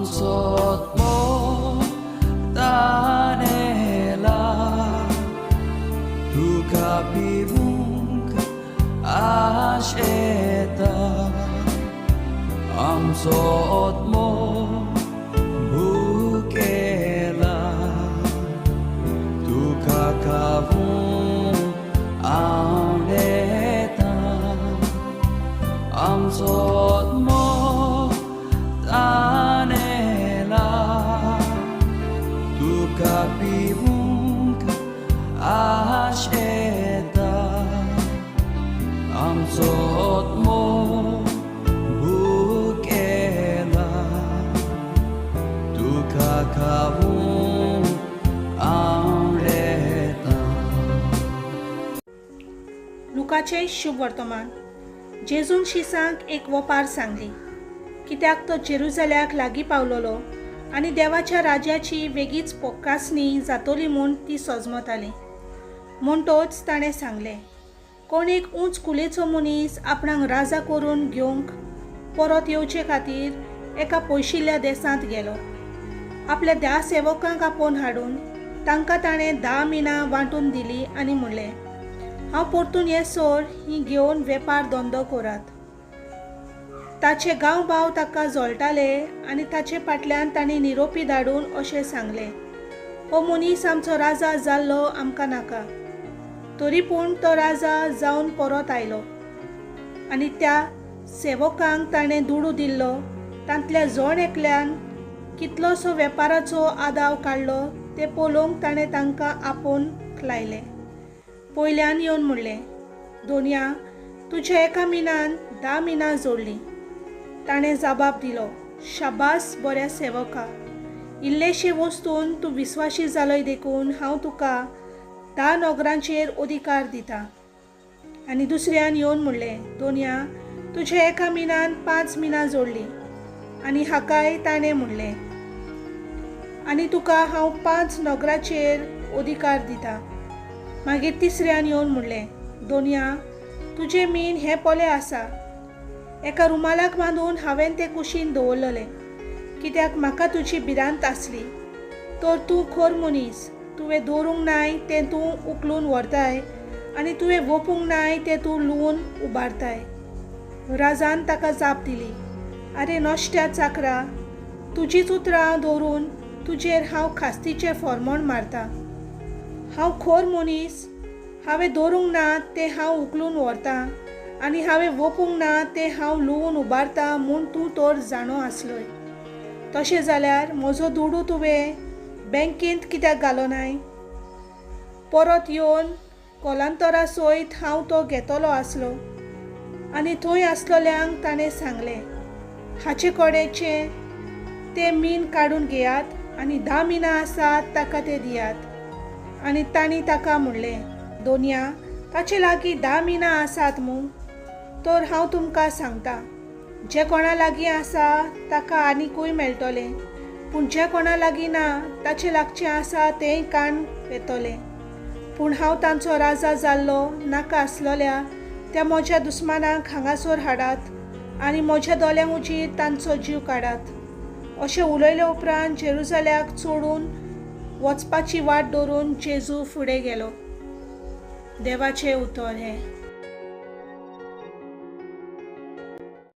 आमचो आत्मो तानेला तुका पिवूंक आशेता आमचो आत्मो भुकेला तुका खावूंक आवडटा आमचो आत्मो तानेला तुका पिवूंक आशेता आमचो आत्मो भुकेला तुका खावूंक आवडटा. लुकाचें शुभ वर्तमान. जेजून शिसांक एक वपार सांगली, कित्याक तो जेरुजाल्याक लागीं पावलोलो आनी देवाच्या राज्याची वेगीच पोक्कासणी जातली म्हूण ती सजमताली. म्हणटोच ताणें सांगलें, कोण एक उंच कुलेचो मनीस आपणाक राजा करून घेवंक परत येवचे खातीर एका पयशिल्ल्या देसांत गेलो. आपल्या 10 सेवकांक आपोवन हाडून तांकां ताणें 10 मिनां वांटून दिली आनी म्हणलें, हांव परतून येसर ही घेवन वेपार धंदो करात. ताचे गांवभाव ताका जळटाले आनी ताचे फाटल्यान तांणी निरोपी धाडून अशें सांगलें, हो मनीस आमचो राजा जाल्लो आमकां नाका. तरी पूण तो राजा जावन परत आयलो आनी त्या सेवकांक ताणें दुडू दिल्लो तांतल्या जण एकल्यान कितलोसो वेपाराचो आदाव काडलो तें पळोवंक ताणें तांकां आपोवन लायलें. पयल्यान येवन म्हणलें, दोनया तुज्या एका मिनान 10 मिनां जोडलीं. ताणें जबाब दिलो, शाबास बऱ्या सेवका, इल्लेशे वस्तून तूं विस्वाशी जालोय देखून हांव तुका 10 नगरांचेर अधिकार दिता. आनी दुसऱ्यान येवन म्हणलें, दोनया तुज्या एका मिनान 5 मिनां जोडलीं. आनी हाकाय ताणें म्हणलें, आनी तुका हांव 5 नगराचेर अधिकार दिता. मागीर तिसऱ्यान येवन म्हणलें, दोनया तुजें मीन हें पोले आसा, एका रुमालाक बांदून हांवें तें कुशीन दवरलें, कित्याक म्हाका तुजी भिरांत आसली. तर तूं खर मनीस, तुवें दवरूंक नाय तें तूं उखलून व्हरताय आनी तुवें वोपूंक नाय तें तूं लुवून उबारताय. राजान ताका जाप दिली, आरे नश्ट्या चाकरा, तुजीच उतरां दवरून तुजेर हांव खास्तीचें फॉर्मोण मारता. हांव खोर मनीस, हांवें दवरूंक ना तें हांव उखलून व्हरतां आनी हांवें वोपूंक ना तें हांव लुवून उबारतां म्हूण तूं तर जाणो आसलोय. तशें जाल्यार म्हजो दुडू तुवें बँकेंत कित्याक घालो नाय? परत येवन कोलांतरा सयत हांव तो घेतलो आसलो. आनी थंय आसलोल्यांक ताणें सांगलें, हाचे कडेचें तें मीन काडून घेयात आनी 10 मिनां आसात ताका तें दियात. आनी तांणी ताका म्हणलें, दोनया ताचे लागीं 10 मिनां आसात मू, तर हांव तुमकां सांगता, जे कोणा लागीं आसा ताका आनिकूय मेळटलें, पूण जे कोणा लागीं ना ताचे लागचें आसा तेंय काण येतलें. पूण हांव तांचो राजा जाल्लो नाका आसलोल्या त्या म्हज्या दुस्मानाक हांगासर हाडात आनी म्हज्या दोळ्यां उजीर तांचो जीव काडात. अशें उलयले उपरांत जेरुजाल्याक चोडून वचपाची वाट धरून जेजू फुडें गेलो. देवाचें उतर हें.